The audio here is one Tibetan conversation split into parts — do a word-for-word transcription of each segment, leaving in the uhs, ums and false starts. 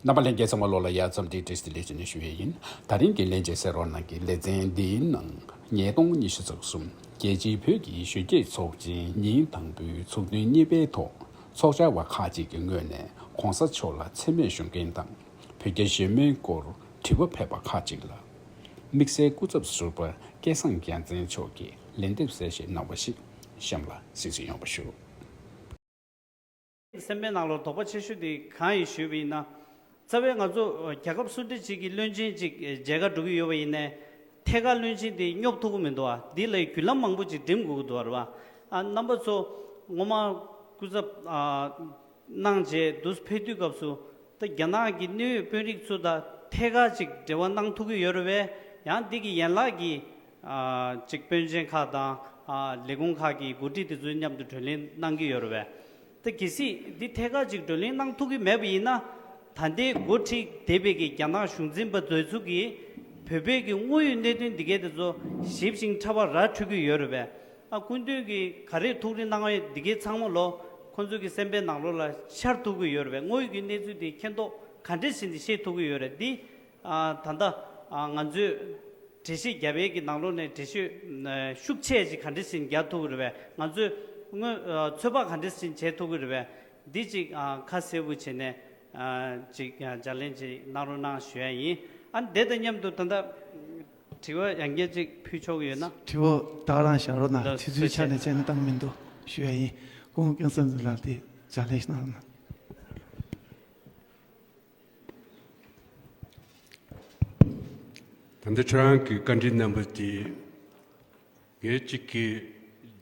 རྣམ་པ་ལྷན་རྒྱས་ཚང་མ་ལོ་ལ་ཡ་འཚམས་འདྲི་བཀྲ་ཤིས་བདེ་ལེགས་ཞུ་ནས་ཞུ་ཡས་ཡིན། ད་རིང་གི་ལྷན་རྒྱས་གསན་རོགས་གནང་གི་ལེ་ཚན་འདིའི་ནང་ཉིས་སྟོང་ཉི་ཤུ་རྩ་གསུམ་རྒྱལ་སྤྱིའི་བོད་ཀྱི་གཞོན་སྐྱེས་ཚོགས་ཆེན་ཉིན་དང་པོའི་ཚོགས་ཐུན་གཉིས་པའི་ཐོག་ཚོགས་བཅར་བ་ཁག་ཅིག་གི་ངོས་ནས་གོང་ས་མཆོག་ལ་མཚན་སྨད་ཞུ་མཁན་དང་བོད་རྒྱ་ཞི་མོལ་སྐོར་དྲི་བ་ཕེབས་པ་ཁག་ཅིག་ལ། དམིགས་བསལ་སྐུ་ཚབ་ཟུར་པ་སྐལ་བཟང་རྒྱལ་མཚན་མཆོག་གིས་ལན་འདེབས་གསལ་བཤད་གནང་བ་ཞིག་གཤམ་ལ་གཟིགས་གཟིགས་ཡོང་བ་ཞུ། གསན་པའི་ནང་ལོགས་དོགས་པ་ཆེ་ཤོས་དེ་གང་ཡིན་ཞུས་པ་ཡིན་ན། རྩ་བའི་ང་ཚོ་རྒྱལ་ཁབ་སུ་འདྲ་ཅིག་གི་བློན་ཆེན་ཅིག་མཇལ་ཁ་འགྲོ་གི་ཡོད་པ་ཡིན་ནའི་ཐད་ཀར་བློན་ཆེན་དེ་སྙོབ་ཐུབ་ཀྱི་མི་འདུག་ཨ། འདི་ལ་བརྒྱུད་ལམ་མང་པོ་ཅིག་འགྲིམ་དགོས་ཀྱི་འདུག་རེད་བ། ཨ་རྣམ་པ་ཚོ་ངོ་མ་སྐུ་ཚབ་ཨ་གནང་རྗེས་འདུག་ཕེབས་དུས་སྐབས་སུ་ད་རྒྱ་ནག་གི་གནད་ཡོད་དཔོན་རིགས་ཚོ་དང་ཐད་ཀར་ཅིག་འབྲེལ་བ་གནང་ཐུབ་ཀྱི་ཡོད་རེད་བས། ཡང་འདི་གི་ཡན་ལག་གི་ཨ་ཅིག་དཔོན་ཆེན་ཁག་དང་ཨ་ལས་ཁུངས་ཁག་གི་འགོ་ཁྲིད་དེ་ཚོའི་མཉམ་དུ་བགྲོ་གླེང་གནང་གི་ཡོད་རེད་བས། ད་གལ་སྲིད་འདི་ཐད་ཀར་ཅིག་བགྲོ་གླེང་གནང་ཐུབ་ཀྱི་མེད་པ་ཡིན་ན། ད་ལྟའི་འགོ་ཁྲིད་བསྡད་པའི་གི་རྒྱ་ནག་གཞུང་འཛིན་པ་དེ་ཚོ་གིས་བོད་པའི་གི་དངོས་ཡོད་གནད་དོན་འདི་གའི་དེ་ཚོ་ཞིབ་ཅིང་ཕྲ་བ་ར་འཕྲོད་ཀྱི་ཡོད་རེད་པས། ཨ་སྐུ་མདུན་གྱིས་ག་རེ་ཐུགས་རེ་གནང་བའི་འདི་གའི་ཚང་མ་ལོ་ཁོང་ཚོ་གི་གསན་པའི་ནང་ལོགས་ལ་འཆར་ཐུབ་ཀྱི་ཡོད་རེད་པས། དངོས་ཡོད་ཀྱི་གནས་ཚུལ་དེ་མཁྱེན་རྟོགས་ག་འདྲས་ཟིན་ཏེ་ཤེས་ཐུབ་ཀྱི་ཡོད་རེད། འདི་ཨ་ད་ལྟ་ཨ་ང་ཚོས་འགྲེལ་བཤད་བརྒྱབ་པའི་གི་ནང་ལོགས་ནས་འགྲེལ་བཤད་ཨ་ཤུགས་ཆེ་ཅིག་ག་འདྲས་ཟིན་རྒྱག་ཐུབ་ཀྱི་རེད་པས། ང་ཚོས་དངོས་ཨ་ཚོད་དཔག་ག་འདྲས་ཟིན་བྱེད་ཐུབ་ཀྱི་རེད་པས། འདི་ཅིག་ཨ་ཁ་གསལ་པོ་བྱས་ནས་ཨ་ཅིག་ཨ་ལྗགས་ལན་ཅིག་གནང་རོགས་གནང་ཞུ་ཡ་ཡིན། ཨ་དེ་དང་མཉམ་དུ་ད་ལྟ་དྲི་བ་ཡང་བསྐྱར་ཅིག་ཕུལ་ཆོག་གི་ཡོད་ན། དྲི་བ་ད་ག་རང་བཞག་རོགས་གནང་། ལགས་དུས་ཚོད་ཆ་ནས་བྱས་ནས་བཏང་མི་འདུག་ཞུ་ཡ་ཡིན། སྐུ་ངོ་སྐལ་བཟང་ཟུར་ལགས་དེ་ལྗགས་ལན་ཞིག་གནང་རོགས་གནང་། ད་ལྟ་ཁྱོད་རང་གི་བཀའ་འདྲིའི་རྣམ་པ་དེ་ངས་གཅིག་གི་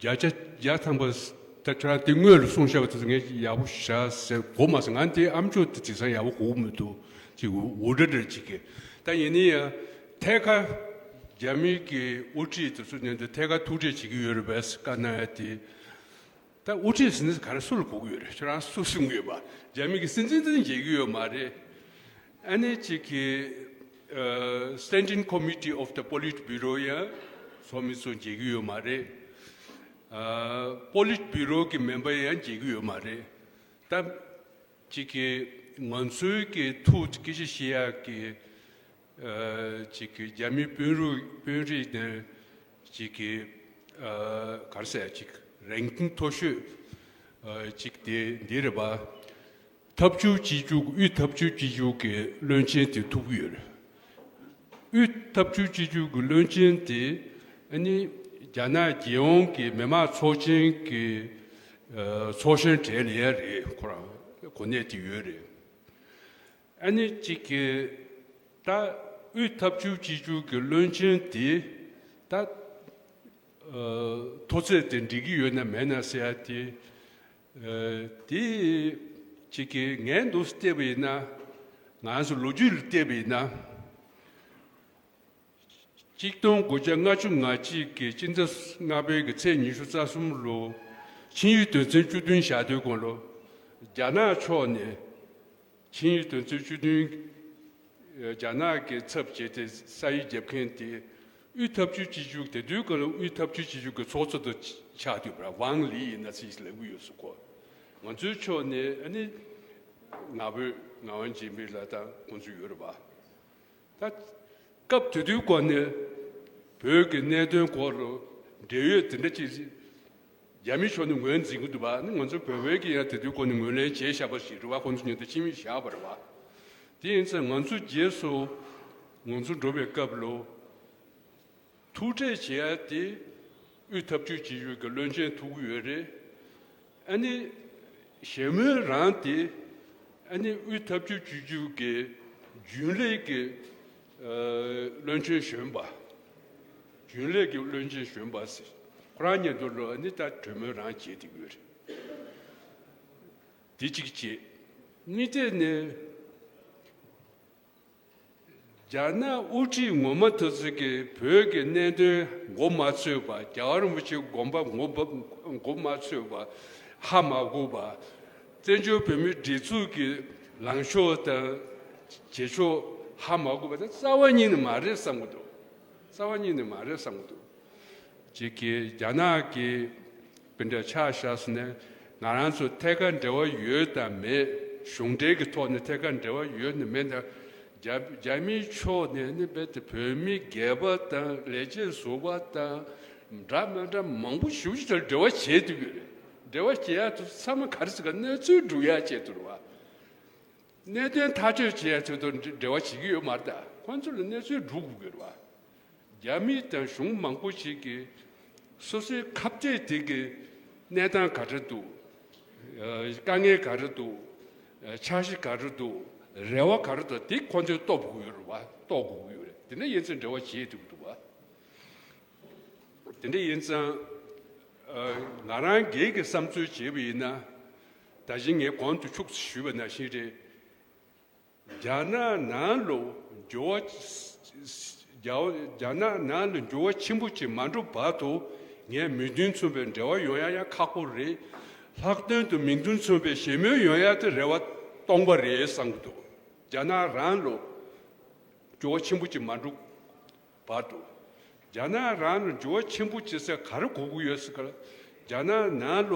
བརྒྱ་ཆ་བརྒྱ་ཐམ་པ་ད་ཁྱོད་རང་དེ་སྔོན་ལ་གསུངས་བཞག་པ་དེ་ཚོ་ངས་ཡག་པོ་བཞག་ཟེར་གོ་མ་སོང་། ང་དེ་ཨ་མཆོག་དེ་དེང་སང་ཡག་པོ་གོ་གི་མི་འདུག་ཅིག་འུར་སྒྲ་འདྲ་ཅིག་གི། ད་ཡིན་ན་ཡང་ཐད་ཀར་རྒྱ་མི་གི་དབུ་ཁྲིད་དེ་ཚོ་ནས་འདི་ཐད་ཀར་ཐུག་འཕྲད་བྱེད་ཀྱི་ཡོད་རེད་པས་བཀའ་གནང་ཡ་དེ། ད་དབུ་ཁྲིད་ཟེར་ན་ག་རེ་སུ་ལ་གོ་གི་ཡོད་རེད། ཁྱོད་རང་སུ་གསུང་གི་ཡོད་པ། རྒྱ་མི་གི་སྲིད་འཛིན་དེ་མཇལ་གི་ཡོད་མ་རེད། ཨ་ནི་གཅིག་གི་ཨ་Standing Committee of the Politburo ཡང་ཚོགས་མི་ཚོ་མཇལ་གི་ཡོད་མ་རེད། ཨ་Politburo གི་མེམ་བར་ཡང་མཇལ་གི་ཡོད་མ་རེད། ད་གཅིག་གི་ང་ཚོའི་གི་ཐུགས་སྐད་ཆ་བཤད་ཡག་གི་ཨ་ཅིག་གི་རྒྱ་མི་དཔོན་རིགས་དཔོན་རིགས་ནས་ཅིག་གི་ཨ་ག་རེ་ཟེར་ཅིག་རང་བཞིན་མཐོ་ཤོས་ཨ་ཅིག་དེ་འདི་རེད་པ། འཐབ་ཇུས་གཅིག་གྱུར་དབུས་འཐབ་ཇུས་གཅིག་གྱུར་གྱི་བློན་ཆེན་དེ་ཐུག་གི་ཡོད་རེད། དབུས་འཐབ་ཇུས་གཅིག་གྱུར་གྱི་བློན་ཆེན་དེ་ཨ་ནི་རྒྱ་ནག་རྒྱལ་ཡོངས་ཀྱི་མི་དམངས་ཚོགས་ཆེན་གྱི་ཨ་ཚོགས་གཞོན་གྲས་ལ་ཡ་རེད། ཁོ་རང་གོ་གནས་དེ་ཡོད་རེད། ཨ་ནི་གཅིག་གི་ད་དབུས་འཐབ་ཇུས་གཅིག་གྱུར་གྱི་བློན་ཆེན་དེ་ད་ཨ་མཐོ་ཚད་དེ་འགྲིག་གི་ཡོད་ན་མེད་ན་ཟེར་ཡ་དེ་ཨ་དེ་གཅིག་གི་ངས་འདུག་བལྟས་པ་ཡིན་ན། ང་ཚོ་ལོ་རྒྱུས་ལ་བལྟས་པ་ཡིན་ན། གཅིག་སྟོང་དགུ་བརྒྱ་ལྔ་བཅུ་ང་གཅིག་གི་སྤྱི་ཟླ་ལྔ་པའི་གི་ཚེས་ཉི་ཤུ་རྩ་གསུམ་ལོ་ཆིངས་ཡིག་དོན་ཚན་བཅུ་བདུན་བཞག་དུས་གོང་ལོ་རྒྱ་ནག་ཕྱོགས་ནས་ཆིངས་ཡིག་དོན་ཚན་བཅུ་བདུན་རྒྱ་ནག་གི་ཚབ་བྱས་ཏེ་ས་ཡིག་རྒྱབ་མཁན་དེ་དབུས་འཐབ་ཇུས་གཅིག་གྱུར་དེ་དུས་གོང་ལོ་དབུས་འཐབ་ཇུས་གཅིག་གྱུར་གི་ཚོགས་གཙོ་དུ་ཆགས་འདུག་པ། ཝང་ལི་ཡིན་ན་ཅིག་ལབ་གི་ཡོད་སོ་ཁོ། ང་ཚོའི་ཕྱོགས་ནས་ཨ་ནི་ང་ཕོད་ངག་དབང་འཇིགས་མེད་ལགས་དང་ཁོང་ཚོ་ཡོད་རེད་པ། ད་སྐབས་དེ་དུས་སྐོར་ནས་བོད་ཀྱི་གནད་དོན་སྐོར་ལ་འབྲེལ་ཡོད་དེ་འདྲ་ཅིག་རྒྱ་མི་ཕྱོགས་ནས་ངོས་འཛིན་གྱི་འདུག་པ། ནི་ང་ཚོ་བོད་པའི་གི་ཡང་དེ་དུས་སྐོར་ནས་ངོས་ལེན་བྱས་བཞག་པ་ཞིག་རེད་པ། ཁོང་ཚོ་ཉིད་དུ་ཕྱི་མིག་བཞག་པ་རེད་པ། དེ་ཡིན་ཙང་ང་ཚོ་རྗེས་སུ་ང་ཚོ་འགྲོ་བའི་སྐབས་ལ། ཐུག་འཕྲད་བྱེད་ཡ་དེ་དབུས་འཐབ་ཇུས་གཅིག་གྱུར་གྱི་བློན་ཆེན་ཐུག་གི་ཡོད་རེད། ཨ་ནི་ཞལ་མོལ་རང་དེ་ཨ་ནི་དབུས་འཐབ་ཇུས་གཅིག་གྱུར་གྱི་རྒྱུན་ལས་ཀྱི་ཨ་བློན་ཆེན་གཞོན་པ། རྒྱུན་ལས་ཀྱི་བློན་ཆེན་གཞོན་པ་ཟེར། ཁོ་རང་མཉམ་དུ་ལོ་ཨ་ནི་ད་གྲོས་མོལ་རང་བྱེད་བསྡད་ཀྱི་ཡོད་རེད། དེ་གཅིག་བྱས། གཉིས་ཐད་ནས། རྒྱ་ནག་དབུ་ཁྲིད་ངོ་མ་དེ་ཚོ་གིས་བོད་ཀྱི་གནད་དོན་མགོ་མ་ཚོས་པ། རྒྱལ་བ་རིན་པོ་ཆེའི་དགོངས་པ་ངོ་མ་མགོ་མ་ཚོས་པ། ཧ་མ་གོ་བ། བཙན་བྱོལ་བོད་མིའི་སྒྲིག་འཛུགས་ཀྱི་ལངས་ཕྱོགས་དང་བྱེད་ཕྱོགས་ཧ་མ་གོ་བ་དེ་རྩ་བ་ཉིད་ནས་མ་རེད་བསམ་གྱི་འདུག་རྩ་བ་ཉིད་ནས་མ་རེད་བསམ་གྱི་འདུག་གཅིག་གིས་རྒྱ་ནག་གི་དཔེ་འདྲ་ཆ་བཞག་སོང་ན་ང་རང་ཚོ་ཐད་ཀར་འབྲེལ་བ་ཡོད་དང་མེད། གཞུང་འབྲེལ་གྱི་ཐོག་ནས་ཐད་ཀར་འབྲེལ་བ་ཡོད་ནི་མེད་ན། རྒྱ་རྒྱ་མིའི་ཕྱོགས་ནས་ནི་རྦད་དེ་བོད་མི་སྒེར་པ་དང་ལས་བྱེད་ཟུར་པ་དང་འདྲ་མི་འདྲ་མང་པོ་ཞེ་པོ་ཅིག་དང་འབྲེལ་བ་བྱེད་ཐུབ་ཀྱི་རེད། འབྲེལ་བ་བྱེད་ཡག་དེ་ཚང་མ་ག་རེ་ཟེར་ག་གནས་ཚུལ་སྒྲུག་ཡག་ཆེད་དུ་རེད་བ། གནད་དོན་ཐག་གཅོད་བྱེད་ཡག་ཆེད་དུ་འབྲེལ་བ་བྱེད་ཀྱི་ཡོད་མ་རེད་ད། ཁོང་ཚོ་ལ་གནས་ཚུལ་སྒྲུག་དགོས་ཀྱི་རེད་བ། རྒྱ་མི་དང་གཞུང་མང་པོ་ཞིག་གིས་སོ་སོའི་ཁ་གཏད་དེ་གི་གནས་སྟངས་ག་འདྲ་འདུག་དཀའ་ངལ་ག་འདྲ་འདུག་འཆར་གཞི་ག་འདྲ་འདུག་རེ་བ་ག་འདྲ་འདུག་དེ་ཁོང་ཚོས་རྟོགས་དགོས་ཀྱི་རེད་བ། རྟོགས་དགོས་ཀྱི་ཡོད་རེད། དེ་འདྲ་ཡིན་ཙང་འབྲེལ་བ་བྱེད་ཐུབ་ཀྱི་འདུག་བ། དེ་འདྲ་ཡིན་ཙང་། ང་རང་སྒེར་གྱི་བསམ་ཚུལ་བྱས་པ་ཡིན་ན། ད་གིན་ངས་གོང་དུ་ཤུགས་ཞུས་པ་ནང་བཞིན་རེད། རྒྱ་ནག་ནང་ལ་འགྱུར་བ། རྒྱ་རྒྱ་ནག་ནང་ལ་འགྱུར་བ་ཆེན་པོ་ཅིག་མ་འགྲོ་བར་དུ་ངས་མོས་མཐུན་མཚོན་པའི་འབྲེལ་བ་ཡོང་ཡ་ཡང་ཁག་པོ་རེད། ལྷག་དོན་དུ་མོས་མཐུན་མཚོན་པའི་ཞི་མོལ་ཡོང་ཡ་དེ་རེ་བ་སྟོང་པ་རེད་བསམ་གྱི་འདུག་རྒྱ་ནག་རང་ལ་འགྱུར་བ་ཆེན་པོ་ཅིག་མ་འགྲོ་བར་དུ། རྒྱ་ནག་རང་ལ་འགྱུར་བ་ཆེན་པོ་ཅིག་ཟེར་ག་རེ་དགོས་ཀྱི་ཡོད་ཟེར་ག་ལ། རྒྱ་ནག་ནང་ལ་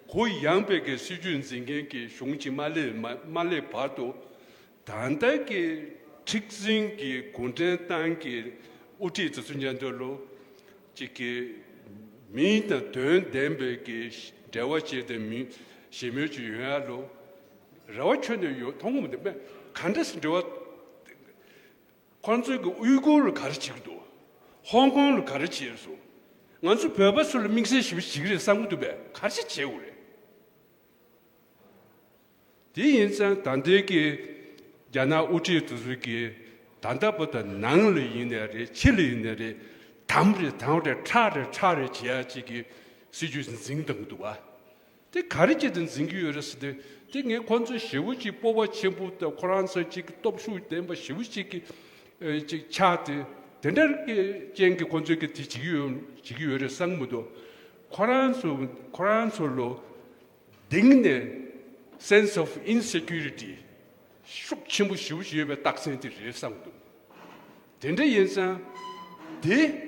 གུ་ཡངས་པའི་གི་སྲིད་ཇུས་འཛིན་མཁན་གྱི་གཞུང་ཅིག་མ་སླེབས་མ་མ་སླེབས་བར་དུ། ད་ལྟ་གི་མཁྲེགས་འཛིན་གྱི་གུང་ཁྲན་ཏང་གི་དབུ་ཁྲིད་དེ་ཚོ་མཉམ་དུ་ལོ་གཅིག་གི་མིང་དང་དོན་ལྡན་པའི་གི་འབྲེལ་བ་བྱས་ཏེ་མི་ཞི་མོལ་ཅིག་ཡོང་ཡ་ལོ་རེ་བ་ཁྱོན་ནས་ཡོད་མཐོང་གི་མི་འདུག་ག་འདྲ་སེ་འབྲེལ་བ། ཁོང་ཚོས་ཀྱི་དབུས་ཁུལ་ལ་ག་རེ་བྱེད་ཀྱི་འདུག་ཧོང་ཀོང་ལ་ག་རེ་བྱས་སོང་། ང་ཚོ་བོད་པ་ཚོ་ལ་དམིགས་བསལ་ཞིབ་ཞིག་རེད་བསམ་གྱི་འདུག་པས། ག་རེ་བྱེད་དགོས་རེད། དེ་ཡིན་ཙང་ད་ལྟའི་གི་རྒྱ་ནག་དབུ་ཁྲིད་དེ་ཚོ་གིས་ད་ལྟ་བར་དུ་ནང་ལ་ཡིན་ནའི་རེད། ཕྱི་ལ་ཡིན་ནའི་རེད། དམ་རེད་དམ་རེད་ཁྲག་རེད་ཁྲག་རེད་བྱེད་ཡ་ཅིག་གི་སྲིད་ཇུས་འཛིན་བཏང་གི་འདུག་པ། དེ་ག་རེ་བྱས་ཏེ་འཛིན་གྱི་ཡོད་རེད་ཟེར་ཏེ། དེ་ངས་ཁོང་ཚོ་ཞེ་པོ་ཅིག་སྤོབས་པ་ཆེན་པོ་དང་ཁོ་རང་ཚོ་ཅིག་གི་སྟོབས་ཤུགས་ལྡན་པ་ཞེ་པོ་ཅིག་གི་ཨེ་ཅིག་ཆགས་ཏེ། དེ་འདྲ་གི་རྐྱེན་གྱིས་ཁོང་ཚོས་ཀྱི་དེ་བྱེད་ཀྱི་ཡོད་བྱེད་ཀྱི་ཡོད་རེད་བསམ་གྱི་མི་འདུག་ཁོ་རང་ཚོ་ཁོ་རང་ཚོ་ལོ་གདིང་ནས་sense of insecurity ཤུགས་ཆེན་པོ་ཞེ་པོ་ཅིག་ཡོད་པའི་རྟགས་མཚན་དེ་རེད་བསམ་གྱི་འདུག་དེ་འདྲ་ཡིན་ཙང་དེ་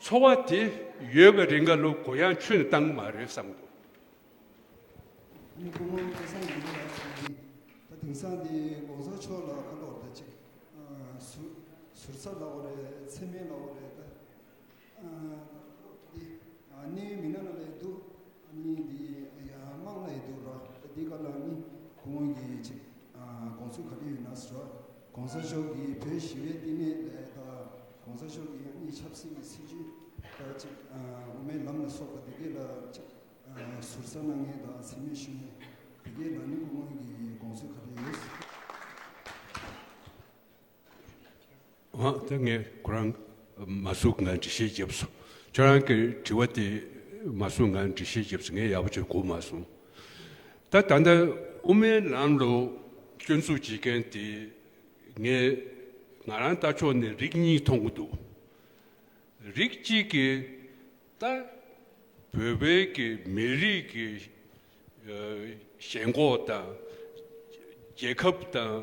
ཚོར་བ་དེ་ཡོད་པའི་རིང་ག་ལོ་གུ་ཡངས་ཁྱོན་ནས་བཏང་གི་མ་རེད་བསམ་གྱི་འདུག་ཨ་ནི་སྐུ་ངོ་སྐལ་བཟང་ཡིན་ལ་ཡིན། ད་དེང་སང་འདི་གོང་ས་མཆོག་ལ་ཁ་ལོར་ད་ཅིག་ཟུར་ཟུར་ཟ་ལབ་པ་རེད། ཚེ་སྨད་ལབ་པ་རེད། ད་འདི་གནས་ཡུལ་མི་སྣ་ལ་ལས་འདུག་ཨ་ནི་འདི་དམངས་ལ་ཡི་འདུག་ར། ད་འདི་ག་ལ་ནི་སྐུ་ངོ་གི་ཅིག་དགོངས་ཚུལ་ག་རེ་ཡོད་ན་ཟེར་བ། གོང་ས་མཆོག་གིས་བོད་ཞི་བའི་བསྟི་གནས་ལས་ད་གོང་ས་མཆོག་གིས་ཡང་ནི་ཆབ་སྲིད་ཀྱི་སྲིད་ཇུས་ད་ཅིག་དབུ་མའི་ལམ་ལ་སོགས་པ་འདི་གས་ལ་ཅིག་ཟུར་ཟ་གནང་མཁན་དང་ཚེ་སྨད་ཞུ་མཁན་དེ་གའི་ལ་ནི་སྐུ་ངོ་གི་དགོངས་ཚུལ་ག་རེ་ཡོད། ཨ་ད་ངས་ཁོ་རང་མ་སུ་ང་འགྲེལ་བཤད་བརྒྱབ་སོང་། ཁྱོད་རང་གི་དྲི་བ་དེ་མ་སུ་ང་འགྲེལ་བཤད་བརྒྱབ་སོང་། ངས་ཡག་པོ་བྱས་གོ་མ་སོང་། ད་ད་ལྟ་དབུ་མའི་ལམ་ལ་སྐྱོན་འཛུགས་བྱེད་མཁན་དེ་ངས་ང་རང་ལྟ་ཕྱོགས་ནས་རིགས་གཉིས་མཐོང་གི་འདུག་རིགས་གཅིག་གིས་ད་བོད་པའི་གི་མི་རིགས་ཀྱི་ཨ་ཞེན་ཁོག་དང་རྒྱལ་ཁབ་དང་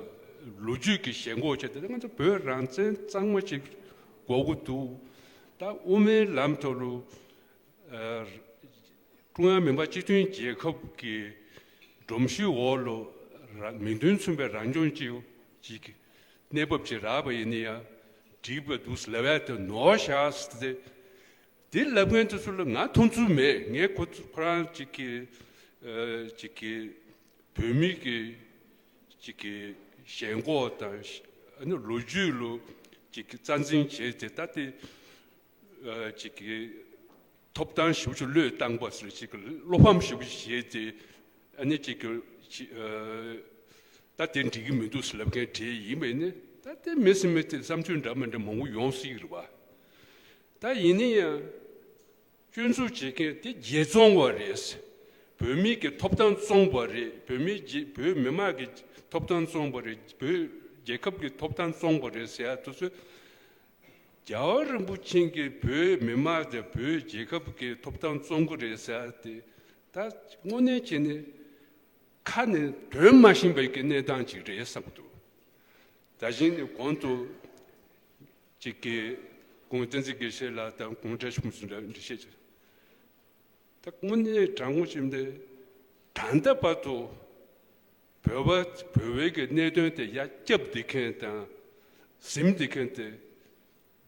ལོ་རྒྱུས་ཀྱི་ཞེན་ཁོག་བྱས་ཏེ། ང་ཚོ་བོད་རང་བཙན་གཙང་མ་ཅིག་དགོས་ཀྱི་འདུག་ད་དབུ་མའི་ལམ་ཐོག་ལ་ཨ་ཀྲུང་དབྱང་མི་དམངས་སྤྱི་མཐུན་རྒྱལ་ཁབ་ཀྱི་སྒྲོམ་གཞི་འོག་ལ་ར་མིང་དོན་མཚུངས་པའི་རང་སྐྱོང་ཅིག་ཅིག་གནས་བབ་ཅིག་རག་པ་ཡིན་ན་ཡང་འགྲིག་པ་འདུག་ལབ་ཡ་དེ་ནོར་བཞག་ཟེར་ཏེ། དེ་ལབ་མཁན་དེ་ཚོ་ལ་ང་མཐོང་ཚུལ་མེད། ངས་ཁོ་ཚོ་ཁོ་རང་ཅིག་གི་ཨ་ཅིག་གི་བོད་མི་གི་ཅིག་གི་ཞེན་ཁོག་དང་ཨ་ནི་ལོ་རྒྱུས་ལ་ཅིག་གི་རྩ་འཛིན་བྱས་ཏེ། ད་དེ་ཨ་ཅིག་གི་ཐོབ་ཐང་ཞེ་པོ་ཅིག་བློས་བཏང་པ་ཟེར། ཅིག་གི་བློ་ཕམ་ཞེ་པོ་ཅིག་བྱས་ཏེ། ཨ་ནི་ཅིག་གི་ཅི་ཨ་ད་དེ་འགྲིག་གི་མི་འདུག་ཟེར་ལབ་མཁན་གྲས་ཡིན་པ་ཡིན་ན། ད་དེ་མི་སེམས་མི་དེ་བསམ་ཚུལ་འདྲ་མི་འདྲ་མང་པོ་ཡོང་སྲིད་ཀྱི་རེད་པ། ད་ཡིན་ན་ཡང་སྐྱོན་འཛུགས་བྱེད་མཁན་དེ་རྒྱལ་བཙོང་བ་རེད། བོད་མི་གི་ཐོབ་ཐང་བཙོང་བ་རེད། བོད་མི་རྒྱལ་བོད་མི་དམངས་ཀྱི་ཐོབ་ཐང་བཙོང་བ་རེད། བོད་རྒྱལ་ཁབ་ཀྱི་ཐོབ་ཐང་བཙོང་བ་རེད་ཟེར་ཡ་དེ་ཚོ། རྒྱལ་བ་རིན་པོ་ཆེ་གིས་བོད་མི་དམངས་དང་བོད་རྒྱལ་ཁབ་ཀྱི་ཐོབ་ཐང་བཙོང་གི་རེད་ཟེར་ཡ་དེ། ད་དངོས་གནས་བྱས་ནས་ཁ་ནས་དོན་མ་ཤེས་པའི་གི་གནས་སྟངས་ཅིག་རེད་བསམ་གྱི་འདུག་ད་གིན་ནས་གོང་དུ་ཅིག་གིས་ཁོང་བསྟན་འཛིན་དགེ་བཤེས་ལགས་དང་ཁོང་བཀྲ་ཤིས་ཕུན་ཚོགས་ལགས་འགྲེལ་བཤད་བྱས། ད་དངོས་གནས་དྲང་པོ་བྱས་ནས་ད་ལྟ་བར་དུ་ བོད་པ་བོད་པའི་གི་གནད་དོན་དེ་ཡར་བསྐྱབས་བསྡད་མཁན་དང་ཟིན་བསྡད་མཁན་དེ།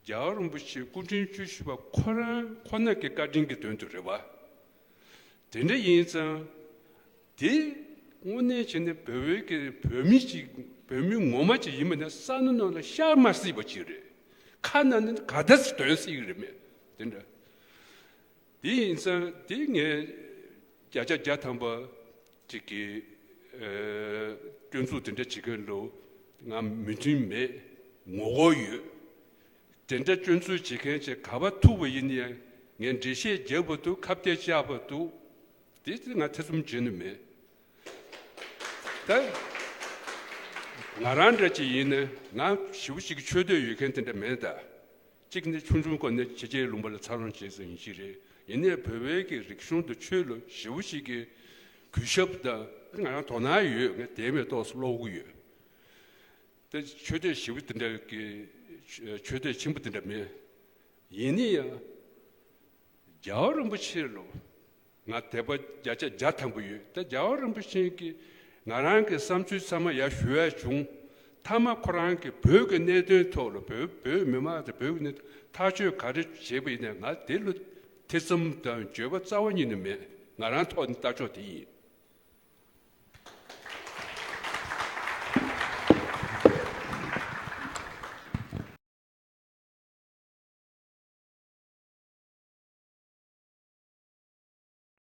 རྒྱལ་བ་རིན་པོ་ཆེ་སྐུ་ཕྲེང་བཅུ་བཞི་པ་ཁོ་རང་ཁོ་ན་གི་བཀའ་དྲིན་གྱི་དོན་དུ་རེད་བ། དེ་འདྲ་ཡིན་ཙང་། དེ་དངོས་གནས་བྱས་ན་བོད་པའི་གི་བོད་མི་ཅིག་བོད་མི་ངོ་མ་ཅིག་ཡིན་པ་ན་ས་སྣ་ནང་ལ་ཤར་མ་སྲིད་པ་ཅིག་རེད། ཁ་ན་ནི་ག་ད་སི་དོན་སྲིད་ཀྱི་རེད་མེད་དེ་འདྲ། དེ་ཡིན་ཙང་དེ་ངས་བརྒྱ་ཆ་བརྒྱ་ཐམ་པ་ཅིག་གི་ཨ་སྐྱོན་འཛུགས་དེ་འདྲ་བྱེད་མཁན་ལ་ང་མོས་མཐུན་མེད། ངོ་རྒོལ་ཡོད། དེ་འདྲ་སྐྱོན་འཛུགས་བྱེད་མཁན་ཅིག་ག་པར་ཐུག་པ་ཡིན་ན་ཡང་ངས་འགྲེལ་བཤད་རྒྱག་པ་འདུག་ཁ་གཏད་བཅག་པ་འདུག་དེ་དེ་ང་ཐེ་ཚོམ་བྱེད་ནི་མེད། ད་ང་རང་འདྲ་ཅིག་ཡིན་ན་ང་ཞེ་པོ་ཅིག་གི་ཆོས་དད་ཡོད་མཁན་དེ་འདྲ་མེད་ད། གཅིག་ནི་ཆུང་ཆུང་སྒོ་ནས་ཆེ་ཆེའི་ལུང་པ་ལ་འཚར་ལོངས་བྱས་ཟིན་ཞིག་རེད། ཡིན་ནའི་བོད་པའི་གི་རིག་གཞུང་དང་ཆོས་ལ་ཞེ་པོ་ཅིག་གི་གུས་ཞབས་དང་ང་རང་དོ་སྣང་ཡོད། ངས་དེ་མེད་ཏོག་ཙམ་ཀློག་གི་ཡོད། དེ་ཆོས་དད་ཞེ་པོ་དེ་འདྲ་གི་ཆོས་དད་ཆེན་པོ་དེ་འདྲ་མེད། ཡིན་ནའི་ཡང་། རྒྱལ་བ་རིན་པོ་ཆེ་ལོ། ང་དད་པ་བརྒྱ་ཆ་བརྒྱ་ཐམ་པོ་ཡོད། ད་རྒྱལ་བ་རིན་པོ་ཆེ་གིས་ང་རང་གི་བསམ་ཚུལ་ཚང་མ་ཡར་ཞུ་ཡ་བྱུང་། མཐའ་མ་ཁོ་རང་གིས་བོད་ཀྱི་གནད་དོན་ཐོག་ལ་བོད་བོད་མི་མང་དང་བོད་ཀྱི་གནད་དོན་ཐག་གཅོད་ག་རེ་བྱས་པ་ཡིན་ན་ང་དེ་ལ་ཐེ་ཚོམ་དང་འགྱོད་པ་རྩ་བ་ཉིད་ནས་མེད། ང་རང་ཐོག་ནས་ལྟ་ཕྱོགས་དེ་ཡིན།